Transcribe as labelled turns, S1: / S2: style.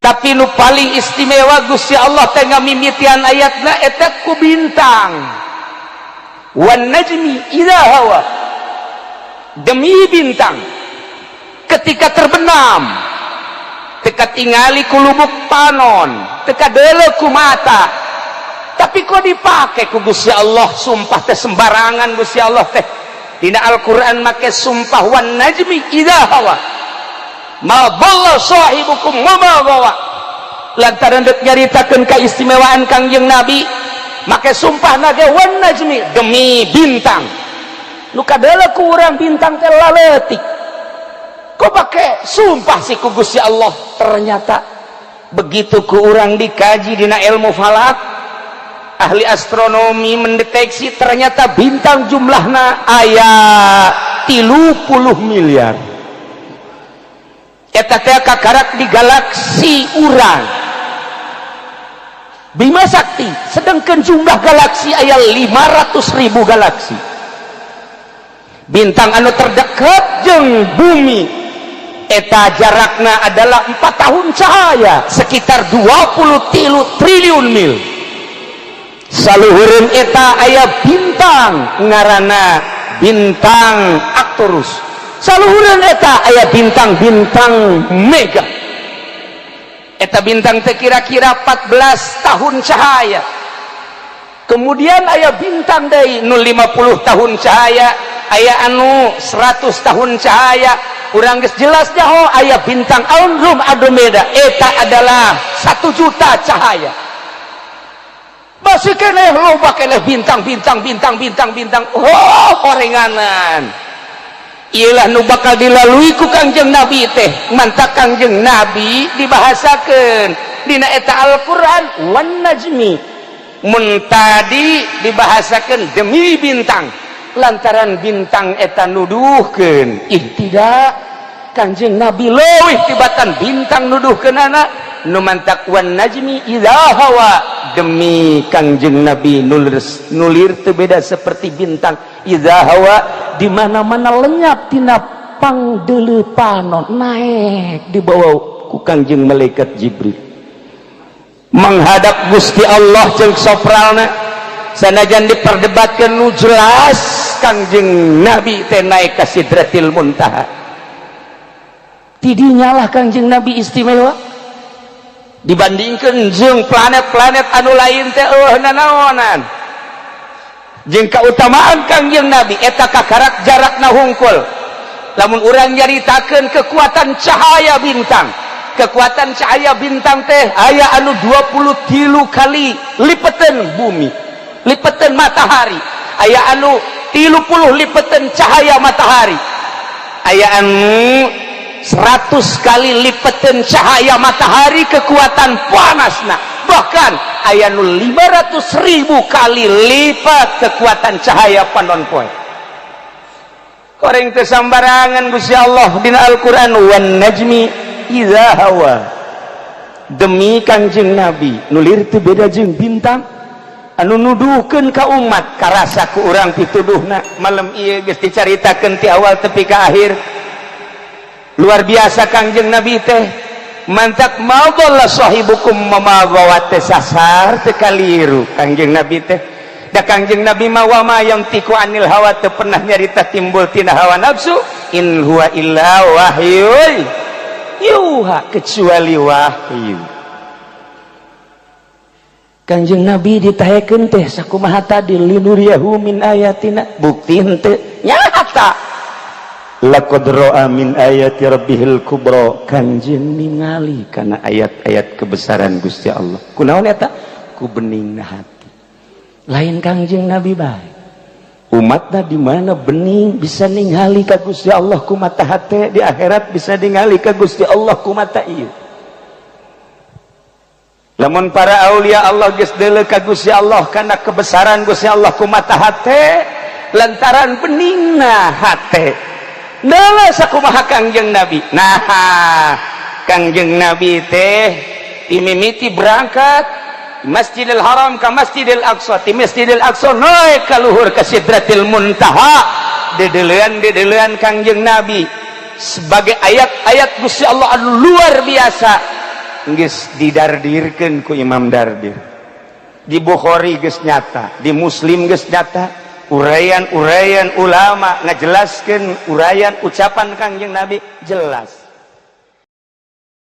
S1: Tapi nu paling istimewa, Gusti Allah teh ngamimitian ayatna eta ku bintang. Wan najmi idza hawa, demi bintang ketika terbenam, teu katingali ku lubuk panon, teu kadeuleu ku mata, tapi kok dipakai ku Gusti Allah sumpah teh? Sembarangan Gusti Allah teh dina Al-Qur'an make sumpah. Wan najmi idza hawa ma dhalla sahibukum wa ma ghawa. Lantaran dek nyaritakeun keistimewaan Kangjeng Nabi, make sumpah nage wan najmi, demi bintang. Nu kadeuleu ku urang bintang teh laletik, kok pakai sumpah sih ku Gusti Allah? Ternyata begitu ku urang dikaji dina ilmu falak, ahli astronomi mendeteksi ternyata bintang jumlahna aya 30 miliar. Eta teh kakarak di galaksi urang Bima Sakti, sedangkan jumlah galaksi aya 500 ribu galaksi. Bintang anu terdekat jeung bumi eta jarakna adalah 4 tahun cahaya, sekitar 23 triliun mil. Saluhureun eta aya bintang ngaranna bintang Arcturus. Saluhureun eta aya bintang-bintang mega. Eta bintang teh kira-kira 14 tahun cahaya. Kemudian aya bintang deui nu 50 tahun cahaya, aya anu 100 tahun cahaya. Urang geus jelas nyaho aya bintang Andromeda, eta adalah 1 juta cahaya. Masih keneh loba keneh bintang, bintang, bintang, bintang, bintang. Oh, orenganan. Iyalah nu bakal dilalui ku Kangjeng Nabi teh. Mantak Kangjeng Nabi dibahasakeun dina eta Al-Qur'an wan najmi. Mun tadi dibahasakeun demi bintang, lantaran bintang eta nuduhkeun. Ih, tidak, Kangjeng Nabi leuwih tibatan bintang nuduhkeunana. Nu mantak wan najmi idza hawa, demi Kangjeng Nabi nulir, nulir teu beda seperti bintang. Idza hawa, di mana-mana lenyap tina pangdeuleu panon, naik dibawa ku Kangjeng malaikat Jibril menghadap Gusti Allah. Jeung sopralna sanajan diperdebatkan, nu jelas Kangjeng Nabi teh naik ka Sidratil Muntaha. Tidinya lah Kangjeng Nabi istimewa dibandingkan jeung planet-planet anu lain teh eueuh nanaonan. Jeung keutamaan Kangjeng Nabi eta kakarak jarakna hungkul. Lamun urang nyaritakeun kekuatan cahaya bintang, kekuatan cahaya bintang teh aya anu 23 kali lipetan bumi, lipetan matahari, aya anu 30 lipetan cahaya matahari, aya anu 100 kali lipetan cahaya matahari kekuatan panasna, bahkan aya nu 500 ribu kali lipat kekuatan cahaya panon poe. Koreng teu sambarangan Gusti Allah dina Al-Qur'an wan najmi idza hawa, demi Kangjeng Nabi nulir teu beda jeung bintang anu nuduhkeun ka umat. Karasa ku urang pituduhna malam ieu geus dicaritakeun ti awal tepi ka akhir. Luar biasa Kangjeng Nabi teh. Mantak ma dhalla sahibukum wa ma ghawa teh sasar teu kaliru Kangjeng Nabi teh. Da Kangjeng Nabi mah wa ma yantiqu anil hawa, teu pernah nyarita timbul tina hawa nafsu. In huwa illa wahyun yuha, kecuali wahyu. Kangjeng Nabi ditaekeun teh sakumaha tadi, linuriyahu min ayatina. Bukti henteu nyata, laqad ra'a min ayati rabbihil kubra. Kanjeng ningali kana ayat-ayat kebesaran Gusti Allah. Kunaon eta? Ku beningna hati. Lain Kangjeng Nabi bae, umatna di mana bening bisa ningali ka Gusti Allah ku mata hate, di akhirat bisa ningali ka Gusti Allah ku mata ieu. Lamun para aulia Allah geus deuleu ka Gusti Allah kana kebesaran Gusti Allah ku mata hate, lantaran beningna hate. Deuleu sakumaha Kangjeng Nabi. Nah, Kangjeng Nabi teh dimimiti berangkat Masjidil Haram ke Masjidil Aqsa, di Masjidil Aqsa naik ka luhur ke Sidratil Muntaha. Dedelean dedelean Kangjeng Nabi sebagai ayat-ayat Gusti Allah anu luar biasa. Geus didardirkeun ku Imam Dardir. Di Bukhari geus nyata, di Muslim geus nyata, uraian-uraian ulama ngajelaskeun uraian ucapan Kangjeng Nabi jelas.